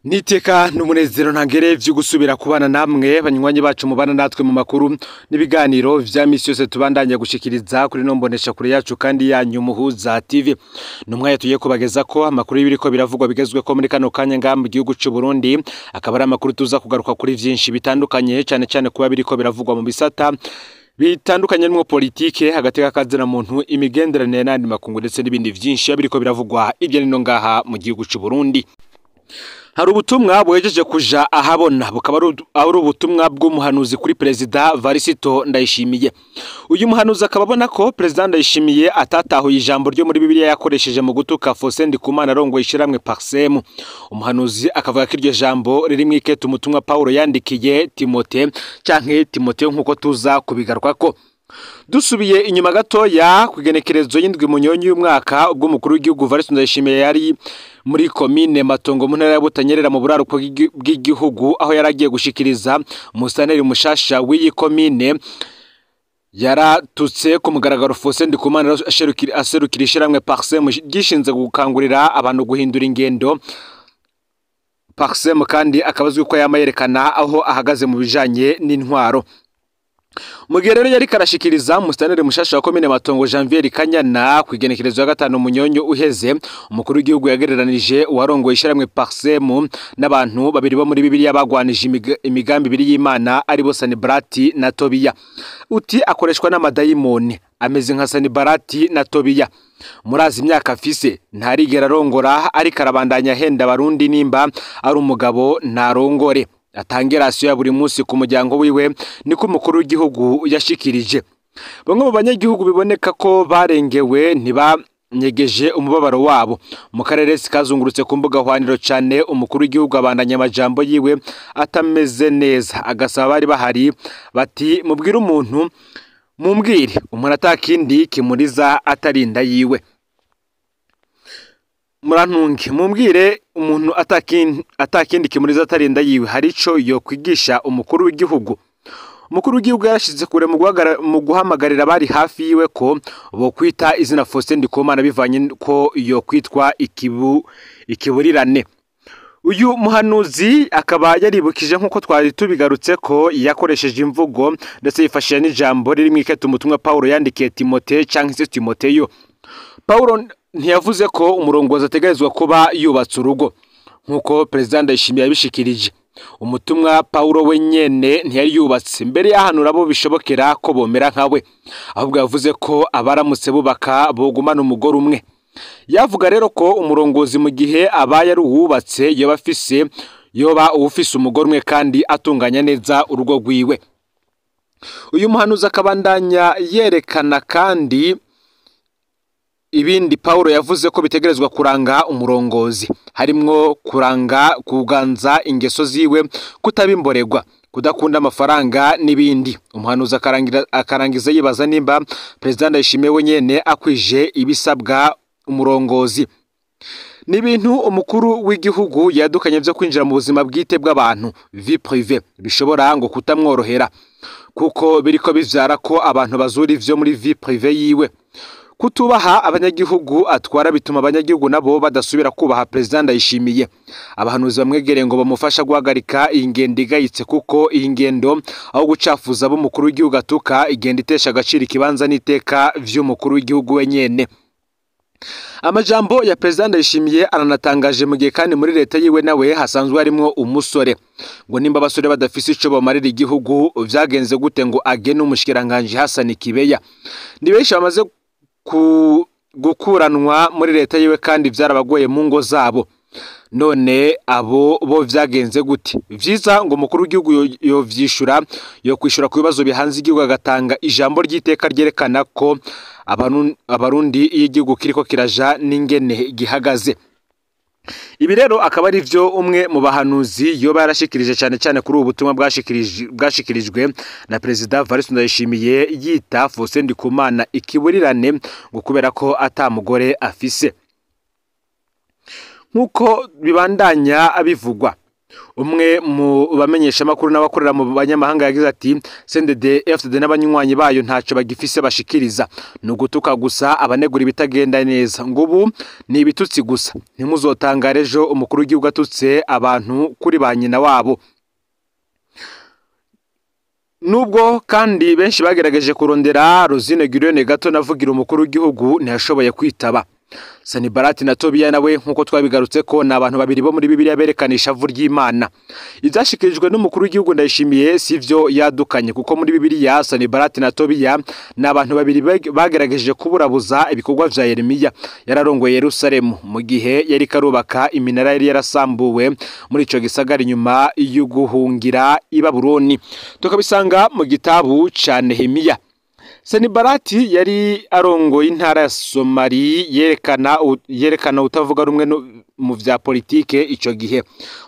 Niteka n'umunezero ntangere vyo gusubira kubana namwe banywanyi bacu mubana natwe mu makuru n'ibiganiro vya misi yose tubandanya gushikiriza kuri nombonesha kure yacu kandi yanyu Muhuza TV. Numwaye tugiye kubageza ko amakuru y'ibiriko biravugwa bigezwe ko muri kano kanya ngaha mu gihugu c'u Burundi, akaba ari amakuru tuza kugaruka kuri vyinshi bitandukanye, cane cane kuba biriko biravugwa mu bisata bitandukanye n'mwo politike, hagati y'akazina muntu, imigenderanire n'andi makungu, ndetse n'ibindi vyinshi biriko biravugwa ibyo nino ngaha mu gihugu c'u Burundi. Hari ubutumwa bwejeje kuja ahabona, bukaba ari ubutumwa bw'umuhanuzi kuri Perezida Varisito Ndayishimiye. Uyu muhanuzi akaba abona ko Perezida Ndayishimiye atatahuye ijambo ryo muri Bibiliya yakoresheje mu gutuka Faustin Ndikumana arongoye ishiramwe Parsem. Umuhanuzi akavuga ko iryo jambo riri mw'ikete umutumwa Paulo yandikiye Timote canke Timoteo, nkuko tuza kubigarukako. Dusubiye inyuma gatoya kugenekerezo y'indwi munyonyi y'umwaka, ubwo umukuru w'igihugu Varisito Ndayishimiye yari muri komine Matongo mu ntara ya Butanyerera mu buraruko bw'igihugu, aho yaragiye gushikiriza umusaneri mushasha w'iyi komine, yaratutse ku mugaragaro Faustin Ndikumana aserukira ishiramwe Parsem gishinze gukangurira abantu guhindura ingendo. Parsem kandi akaba azwi ko yama yerekana aho ahagaze mu bijanye n'intwaro. Mu gihe rero yariko arashikiriza umusaneri mushasha wa komine Matongo Janvier Kanyana kw'igenekerezo ya 5 munyonyo uheze, umukuru w'igihugu yagereranije uwarongoye ishiramwe Parsem n'abantu babiri bo muri Bibiliya bagwanije imigambi ibiri y'Imana, aribo Sanibarati na Tobiya. Uti akoreshwa n'amadayimoni ameze nka Sanibarati na Tobiya. Murazi imyaka afise, ntarigera arongora, ariko arabandanya ahenda abarundi nimba ari umugabo ntarongore, atange rasiyo ya buri munsi ku muryango wiwe, niko umukuru w'igihugu yashikirije. Bamwe mu banyagihugu biboneka ko barengewe ntibanyegeje umubabaro wabo. Mu karere kazungurutse ku mbuga hwaniro cane, umukuru w'igihugu abandanya amajambo yiwe atameze neza, agasaba bari bahari bati mubwire umuntu, mumbwire umuntu atakindi kimuriza atarinda yiwe. Murantunge mumbwire umuntu atakindi kimuriza atarinda yiwe, hari ico yo kwigisha umukuru w'igihugu. Umukuru w'igihugu yarashize kure mu guhamagarira abari hafi yiwe ko bo kwita izina Faustin Ndikumana bivanye ko yo kwitwa ikiburirane. Uyu muhanuzi akaba yaribukije nkuko twari tubigarutse ko yakoresheje imvugo ndetse yifashishije n'ijambo riri mw'ikete umutumwa Paulo yandikiye Timote canke se Timoteyo. Paulo ntiyavuze ko umurongozi ategerezwa kuba yubatse urugo nkuko Perezida Ndayishimiye yabishikirije. Umutumwa Paulo wenyene ntiyari yubatse mbere yahanura abo bishobokera ko bomera nkawe, ahubwo yavuze ko abaramutse bubaka bogumana umugore umwe. Yavuga rero ko umurongozi mu gihe abaye ari uwubatse yoba afise, yoba uwufise umugore umwe kandi atunganya neza urugo rwiwe. Uyu muhanuzi akabandanya yerekana kandi ibindi Paulo yavuze ko bitegerezwa kuranga umurongozi, harimwo kuranga kuganza ingeso ziwe, kutabimboregwa, kudakunda amafaranga n'ibindi. Umuhanuzi akarangiza yibaza nimba Perezida Ndayishimiye wenyene akwije ibisabwa umurongozi. Ni ibintu umukuru w'igihugu yadukanye vyo kwinjira mu buzima bwite bw'abantu, vie privée, bishobora ngo kutamworohera kuko biriko bivyara ko abantu bazura ivyo muri vie privée yiwe. Kutubaha abanyagihugu atwara bituma abanyagihugu nabo badasubira kubaha Perezida Ndayishimiye. Abahanuzi bamwegereye ngo bamufasha guhagarika iyi ngendo igayitse, kuko iyi ngendo aho gucafuza abo umukuru w'igihugu atuka igenda itesha agaciro ikibanza n'iteka vy'umukuru w'igihugu wenyene. Amajambo ya Perezida Ndayishimiye aranatangaje mu gihe kandi muri leta yiwe nawe hasanzwe harimwo umusore. Ngo nimba abasore badafise ico bamarira igihugu vyagenze gute ngo agene umushikiranganje Hassan Kibeya? Ni benshi bamaze gukuranwa muri leta yiwe kandi vyarabagoye mu ngo zabo. None abo bo vyagenze gute? Vyiza ngo umukuru w'igihugu yovyishura, yo kwishura ku bibazo bihanze igihugu, agatanga ijambo ry'iteka ryerekana ko abarundi iyo igihugu kiriko kiraja n'ingene gihagaze. Ibi rero akaba ari vyo umwe mu bahanuzi yoba yarashikirije cane cane kuri ubu butumwa bwashikirijwe na Perezida Varisito Ndayishimiye yita Faustin Ndikumana ikiburirane ngo kubera ko atamugore afise. Nkuko bibandanya bivugwa, Umwe mu bamenyesha makuru n'abakorera mu banyamahanga yagize ati CNDD FDD n'abanywanyi bayo ntaco bagifise bashikiriza, ni ugutuka gusa abanegura ibitagenda neza, ngo ubu ni ibitutsi gusa, ntimuzotangare ejo umukuru w'igihugu atutse abantu kuri ba nyina wabo. Nubwo kandi benshi bagerageje kurondera Rosine Guillaume Gato navugira umukuru w'igihugu ntiyashoboye kwitaba. Sanibalati na Tobiya nawe nkuko twabigarutse ko ni abantu babiri bo muri Bibiliya berekana ishavu ry'Imana. Ivyashikirijwe n'umukuru w'igihugu Ndayishimiye sivyo yadukanye, kuko muri Bibiliya Sanibalati na Tobiya ni abantu babiri bagerageje kuburabuza ibikorwa vya Yeremiya yararongoye Yerusalemu mu gihe yari karubaka iminara yari yarasambuwe muri ico gisagara inyuma y'uguhungira i Babuloni. Tukabisanga mu gitabu ca Nehemiya. Sanibalati yari arongoye intara ya Somali yerekana utavuga rumwe mu vya politike ico gihe,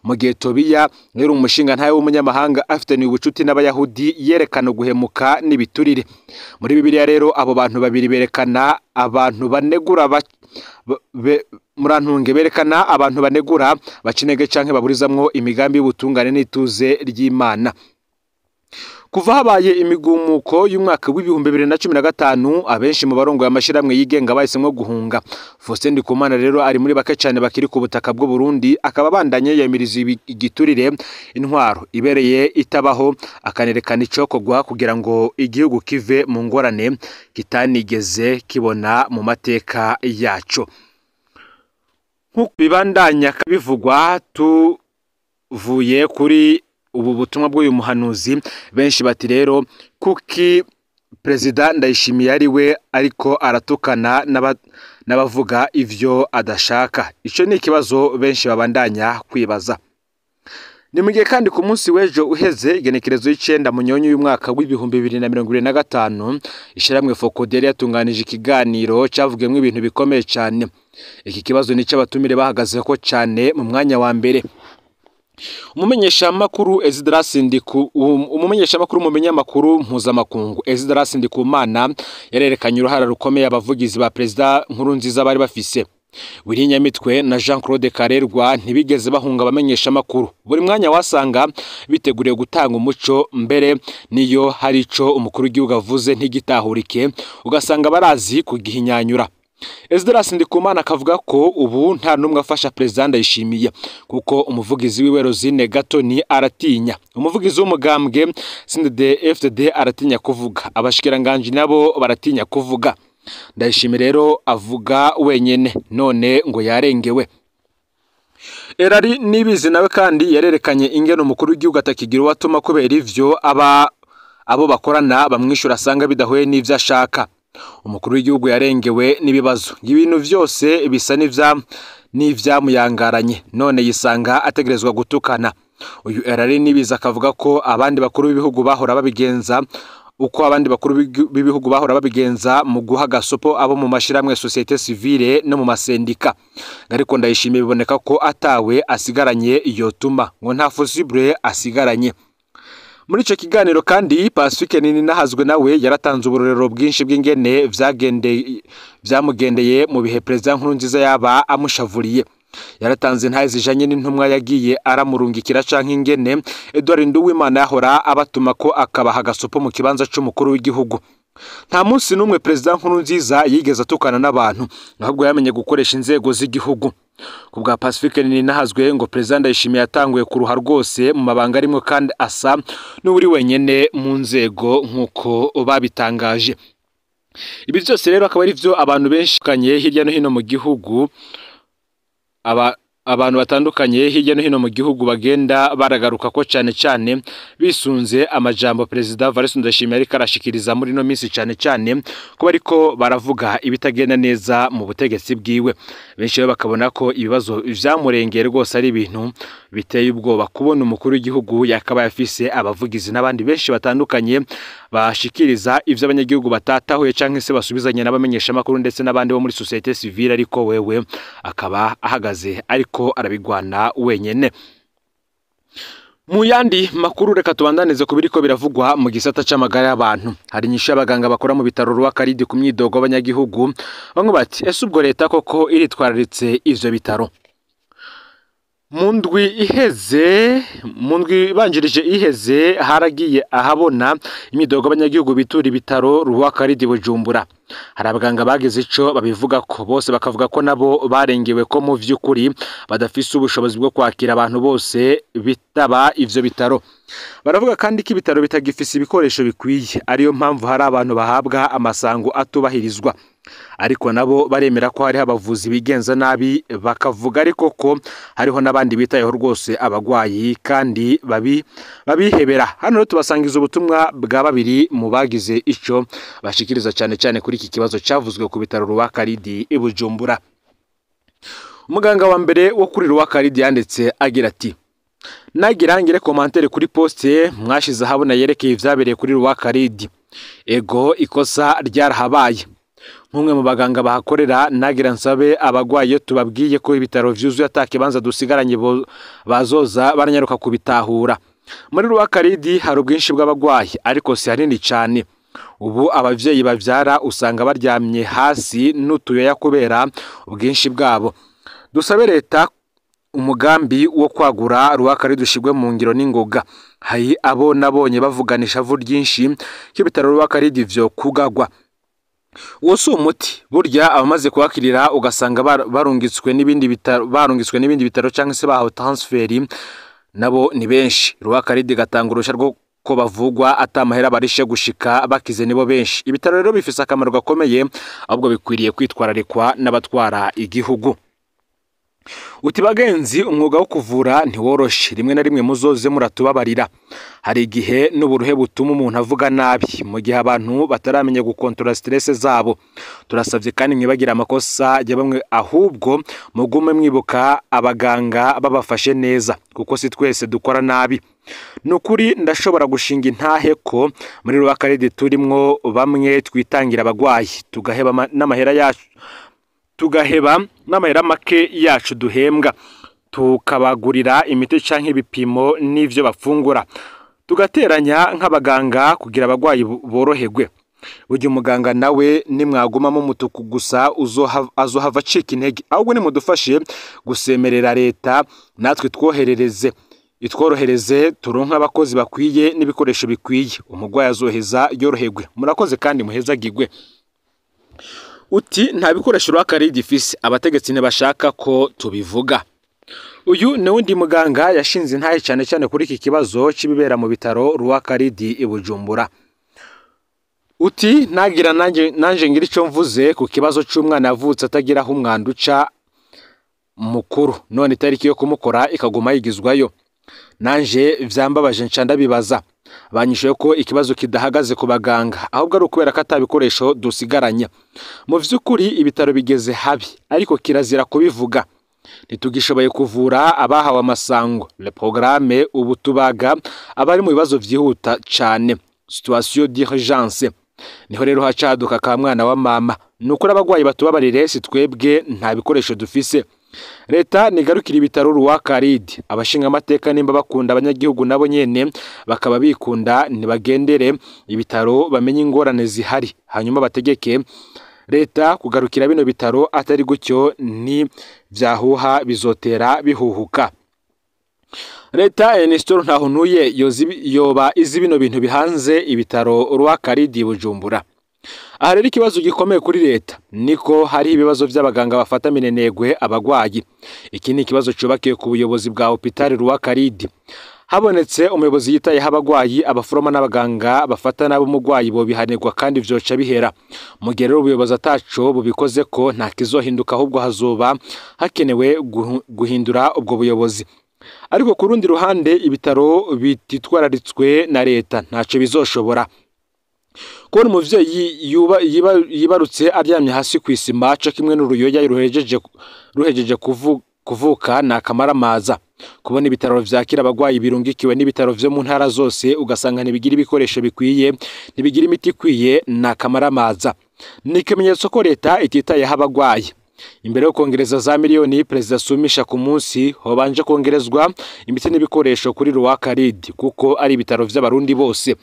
mu gihe Tobiya yari umushinga ntawe w'umunyamahanga afitaniye ubucuti n'Abayahudi yerekana guhemuka n'ibiturire. Muri Bibiliya rero abo bantu babiri berekana abantu banegura murantunge berekana abantu banegura bacinege canke baburizamwo imigambi y'ubutungane n'ituze ry'Imana. Kuva habaye imigumuko y'umwaka w'2015 abenshi mu barongoye amashirahamwe yigenga bahisemwo guhunga. Faustin Ndikumana rero ari muri bake cyane bakiri ku butaka bw'u Burundi, akaba abandanye yamiriza igiturire, intwaro ibereye itabaho, akanerekana icokorwa kugira ngo igihugu kive mu ngorane kitanigeze kibona mu mateka yaco. Nk'uko bibandanya bivugwa tuvuye kuri ubu butumwa bw'uyu muhanuzi, benshi bati rero kuki Perezida Ndayishimiye ari we ariko aratukana n'abavuga ivyo adashaka. Ico ni ikibazo benshi babandanya kwibaza. Ni mu gihe kandi ku munsi w'ejo uheze igenekerezo y'icenda Munyonyo y'umwaka w'2025 ishiramwe Focode yatunganije ikiganiro cavugiyemwo ibintu bikomeye cyane. Iki kibazo nico abatumire bahagazeko cyane mu mwanya wa mbere. Umumenyeshamakuru Esdras Ndiku, umumenyeshamakuru mu binyamakuru mpuzamakungu Esdras Ndikumana yarerekanye uruhara rukomeye abavugizi ba Perezida Nkurunziza bari bafise. Willy Nyamitwe na Jean Claude Karerwa ntibigeze bahunga abamenyeshamakuru, buri mwanya wasanga biteguriye gutanga umuco, mbere niyo hari ico umukuru w'igihugu avuze ntigitahurike ugasanga barazi kugihinyanyura. Esdras Ndikumana akavuga ko ubu nta numwe afasha Perezida Ndayishimiye kuko umuvugizi wiwe Rosine Gatoni aratinya, umuvugizi w'umugambwe CNDD FDD aratinya kuvuga, abashikiranganje nabo baratinya kuvuga. Ndayishimiye rero avuga wenyene none ngo yarengewe. Erari Nibizi nawe kandi yarerekanye ingene umukuru w'igihugu atakigira uwatuma kubera ivyo abo bakorana bamwishura asanga bidahuye n'ivyo ashaka. Umukuru w'igihugu yarengewe n'ibibazo, ibintu vyose bisa n'ivyamuyangaranye none yisanga ategerezwa gutukana. Uyu Erari Nibizi akavuga ko abandi bakuru b'ibihugu bahora babigenza uko abandi bakuru b'ibihugu bahora babigenza mu guha gasopo abo mu mashiramwe société civile no mu masendika. Ariko Ndayishimiye biboneka ko atawe asigaranye yotuma, ngo nta fusible asigaranye. Muri ico kiganiro kandi Pacifique Nininahazwe nawe yaratanze uburorero bwinshi bw'ingene vyamugendeye mu bihe Perezida Nkurunziza yaba amushavuriye. Yaratanze intahe zijanye n'intumwa yagiye aramurungikira canke ingene Edouard Nduwimana yahora abatuma ko akabaha gasopo mu kibanza c'umukuru w'igihugu. Nta munsi n'umwe Perezida Nkurunziza yigeze atukana n'abantu, ahubwo yamenye gukoresha inzego z'igihugu. Ku bwa Pacifique Nininahazwe ngo Perezida Ndayishimiye yatanguye kuruha rwose mu mabanga arimwo kandi asa n'uri wenyene mu nzego nk'uko babitangaje. Ibi vyose rero akaba ari vyo abantu benshi kanye hirya no hino mu gihugu, abantu batandukanye hirya no hino mu gihugu bagenda baragaruka ko cyane cyane bisunze amajambo Perezida Evariste Ndayishimiye ariko arashikiriza muri no minsi, cyane cyane ko bariko baravuga ibitagenda neza mu butegetsi bwiwe. Benshi bakabona ko ibibazo vyamurengeye rwose ari ibintu biteye ubwoba kubona umukuru w'igihugu yakaba yafise abavugizi n'abandi benshi batandukanye bashikiriza ivyo abanyagihugu batatahuye canke se basubizanye n'abamenyesha makuru ndetse n'abandi bo muri société civile, ariko wewe akaba ahagaze ariko arabigwana wenyene. Mu yandi makuru reka tubandanize ku biriko biravugwa mu gisata c'amagara y'abantu. Hari inyishu y'abaganga bakora mu bitaro Rwakaridi ku myidogo y'abanyagihugu, bamwe bati ese ubwo leta koko iritwararitse ivyo bitaro? Mu ndwi iheze, mu ndwi ibanjirije iheze, haragiye ahabona imyidogo abanyagihugu bitura ibitaro Roi Khalid Bujumbura. Hari abaganga bagize ico babivuga ko bose bakavuga ko nabo barengewe, ko mu vy'ukuri badafise ubushobozi bwo kwakira abantu bose bitaba ivyo bitaro. Baravuga kandi ko ibitaro bitagifise ibikoresho bikwiye, ariyo mpamvu hari abantu bahabwa amasango atubahirizwa. Ariko nabo baremera ko hariho abavuzi bigenza nabi, bakavuga ariko ko hariho n'abandi bitayeho rwose abagwayi kandi babihebera. Hano rero tubasangiza ubutumwa bwa babiri mu bagize ico bashikiriza cyane cyane kuri iki kibazo cavuzwe ku bitaro Roi Khalid i Bujumbura. Umuganga wa mbere wo kuri Roi Khalid yanditse agira ati: "Nagira ngire commentaire kuri poste mwashize ahabona yerekeye ivyabereye kuri Roi Khalid. Ego, ikosa ryarahabaye. Nk'umwe mu baganga bahakorera, nagira nsabe abagwayi, iyo tubabwiye ko ibitaro vyuzuye ata kibanza dusigaranye, bazoza baranyaruka kubitahura. Muri Roi Khalid hari ubwinshi bw'abagwayi, ariko si hanini cane. Ubu abavyeyi bavyara usanga baryamye hasi n'utuyoya kubera ubwinshi bwabo. Dusabe leta umugambi wo kwagura Roi Khalid ushirwe mu ngiro n'ingoga. Hari abo nabonye bavugana ishavu ryinshi ko ibitaro Roi Khalid vyo kugagwa. Uwo si umuti. Burya abamaze kuhakirira ugasanga barungitswe n'ibindi bitaro cyangwa se bahawe transfert nabo ni benshi. Roi Khalid gatanga uruhushya rwo ko bavugwa atamahera barishe gushika bakize, nibo benshi. Ibitaro rero bifise akamaro gakomeye, ahubwo bikwiriye kwitwararikwa n'abatwara igihugu." Uti: "Bagenzi, umwuga wo kuvura ntiworoshe. Rimwe na rimwe muzoze muratubabarira, hari igihe n'uburuhe butuma umuntu avuga nabi mu gihe abantu bataramenya gukontorora stress zabo. Turasabye kandi mwibagira amakosa ya bamwe, ahubwo mugume mwibuka abaganga babafashe neza, kuko si twese dukora nabi. Ni ukuri ndashobora gushinga intahe ko muri Roi Khalid turimwo bamwe twitangira abagwayi, tugaheba n'amahera yacu, tugaheba n'amahera make yacu duhembwa, tukabagurira imiti canke ibipimo n'ivyo bafungura, tugateranya nk'abaganga kugira abagwayi boroherwe. Burya umuganga nawe nimwagumamo umutuku gusa azohava acika intege. Ahubwo nimudufashe gusemerera leta natwe twoherereze, itworohereze turonke abakozi bakwiye n'ibikoresho bikwiye, umurwayi azoheza yoroherwe. Murakoze kandi muhezagirwe." Uti: "Nta bikoresho Roi Khalid ifise, abategetsi ntibashaka ko tubivuga." Uyu ni wundi muganga yashinze intahe cyane cyane kuri iki kibazo c'ibibera mu bitaro Roi Khalid i Bujumbura. Uti: "Nagira nanje ngira ico mvuze ku kibazo c'umwana yavutse atagira aho umwanda uca mukuru, none itariki yo kumukora ikaguma yigizwayo. Nanje vyambabaje, nca ndabibaza, banyishuye ko ikibazo kidahagaze ku baganga, ahubwo ari ukubera ko ata bikoresho dusigaranye. Mu vy'ukuri ibitaro bigeze habi, ariko kirazira kubivuga. Ntitugishoboye kuvura abahawe amasango, le programme. Ubu tubaga abari mu bibazo vyihuta cane, situation d'urgence. Niho rero hacaduka ka mwana wa mama. Nukuri abagwayi batubabarire, si twebwe, nta bikoresho dufise. Leta nigarukira ibitaro Roi Khalid. Abashinga amateka nimba bakunda abanyagihugu, nabo nyene bakaba bikunda, nibagendere ibitaro bamenye ingorane zihari, hanyuma bategeke leta kugarukira bino bitaro. Atari gutyo, ni vyahuha bizotera bihuhuka. Leta ya Nestor Ntahontuye yoba izi bino bintu bihanze ibitaro Roi Khalid Bujumbura." Aha rero ikibazo gikomeye kuri leta niko hari ibibazo by'abaganga bafata minenegwe abagwayi. Iki ni ikibazo cubakiye ku buyobozi bwa hôpital Roi Khalid. Habonetse umuyobozi yitayeho abagwayi, abaforoma n'abaganga bafata nabi umugwayi bobihanirwa kandi vyoca bihera. Mu gihe rero ubuyobozi ataco bubikoze ko, nta kizohinduka, ahubwo hazoba hakenewe guhindura ubwo buyobozi. Ariko ku rundi ruhande, ibitaro bititwararitswe na leta ntaco bizoshobora. Kubona umuvyeyi yibarutse aryamye hasi kw'isima co kimwe n'uruyoya ruhejeje kuvuka ni akamaramaza. Kubona ibitaro vyakira abagwayi birungikiwe n'ibitaro vyo mu ntara zose, ugasanga ntibigira ibikoresho bikwiye, ntibigira imiti ikwiye, ni akamaramaza, ni ikimenyetso ko leta ititayeho abagwayi. Imbere yo kongereza za miliyoni perezida asumisha ku munsi, hobanje kongerezwa imiti n'ibikoresho kuri Roi Khalid, kuko ari ibitaro vy'abarundi bose.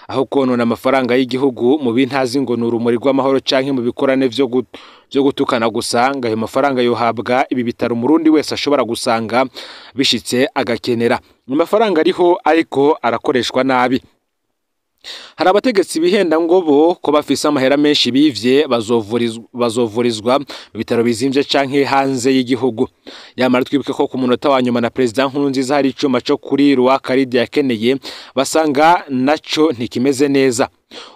Aho konona amafaranga y'igihugu mu bintazi ngo ni urumuri rw'amahoro canke mu bikorane vyo gutukana gusa, ngo ayo mafaranga yohabwa ibi bitaro umurundi wese ashobora gusanga bishitse agakenera. Amafaranga ariho ariko arakoreshwa nabi. Hari abategetsi bihenda ngo bo ko bafise amahera menshi bivye bazovurizwa mu bitaro bizimvye canke hanze y'igihugu. Yamara twibuke ko ku munota wa nyuma na perezida Nkurunziza hari icuma co kuri Roi Khalid yakeneye, basanga naco ntikimeze neza.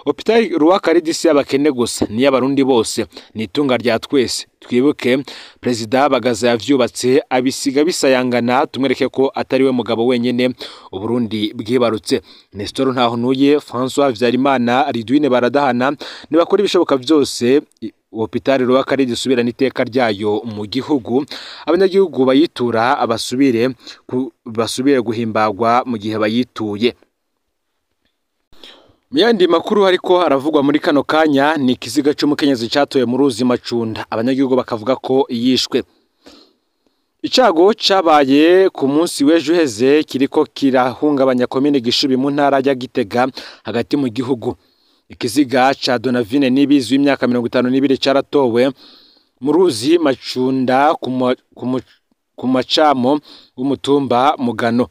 Hôpital Roi Khalid si y'abakene gusa, ni y'abarundi bose, ni itunga rya twese. Twibuke perezida Bagaza yavyubatse abisiga bisayangana, tumwereke ko atari we mugabo wenyene Uburundi bwibarutse. Nestor Ntahontuye, François Habyarimana, Ridwine Baradahana nibakora ibishoboka byose Hôpital Roi Khalid isubirane iteka ryayo mu gihugu, abanyagihugu bayitura basubire guhimbagwa mu gihe bayituye. Mu yandi makuru hariko haravugwa muri kano kanya ni ikiziga c'umukenyezi catowe mu ruzi Macunda, abanyagihugu bakavuga ko yishwe. Icago cabaye ku munsi w'ejo uheze kiriko kirahungabanya komine Gishubi mu ntara ya Gitega hagati mu gihugu. Ikiziga ca Donavine Nibizi w'imyaka 52 caratowe mu ruzi Macunda ku macamo w'umutumba Mugano.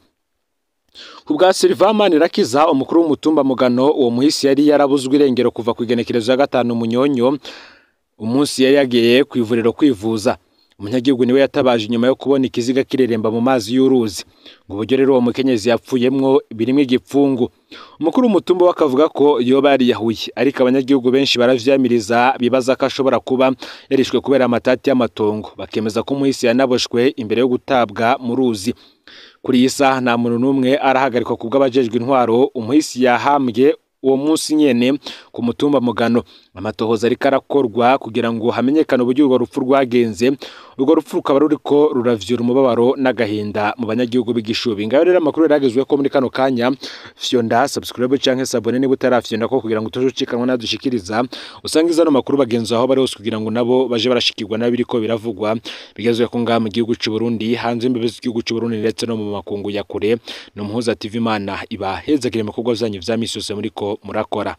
Ku bwa Sylvain Manirakiza, umukuru w'umutumba Mugano, uwo muhisi yari yarabuzwe irengero kuva ku igenekerezo ya 5 Munyonyo, umunsi yari yagiye ku ivuriro kwivuza. Umunyagihugu niwe yatabaje inyuma yo kubona ikiziga kireremba mu mazi y'uruzi. Ngo uburyo rero uwo mukenyezi yapfuyemwo birimwo igipfungu. Umukuru w'umutumba we akavuga ko yoba yariyahuye, ariko abanyagihugu benshi baravyamiriza, bibaza ko ashobora kuba yarishwe kubera amatati y'amatongo, bakemeza ko umuhisi yanaboshwe imbere yo gutabwa mu ruzi. Kuri iyi saha nta muntu n'umwe arahagarikwa ku bw'abajejwe intwaro. Umuhisi yahambwe uwo munsi nyene ku mutumba Mugano. Amatohoza ariko arakorwa kugira ngo hamenyekane uburyo urwo rupfu rwagenze. Urwo rupfu rukaba ruriko ruravyura umubabaro n'agahinda mu banyagihugu b'iGishubi. Ngayo rero amakuru yaragezweho ko muri kano kanya. Fyonda subscribe canke s'abonner niba utarafyonda ko, kugira ngo utazucikanwa nadushikiriza. Usanga izano makuru bagenzi aho bari hose, kugira ngo nabo baje barashikirwa n'abiriko biravugwa bigezwe ko ngaha mu gihugu c'u Burundi, hanze imbibe z'igihugu c'u Burundi, ndetse no mu makungu ya kure. No Muhuza TV, Imana ibahezagire mu bikorwa vyanyu vya misi yose muriko murakora.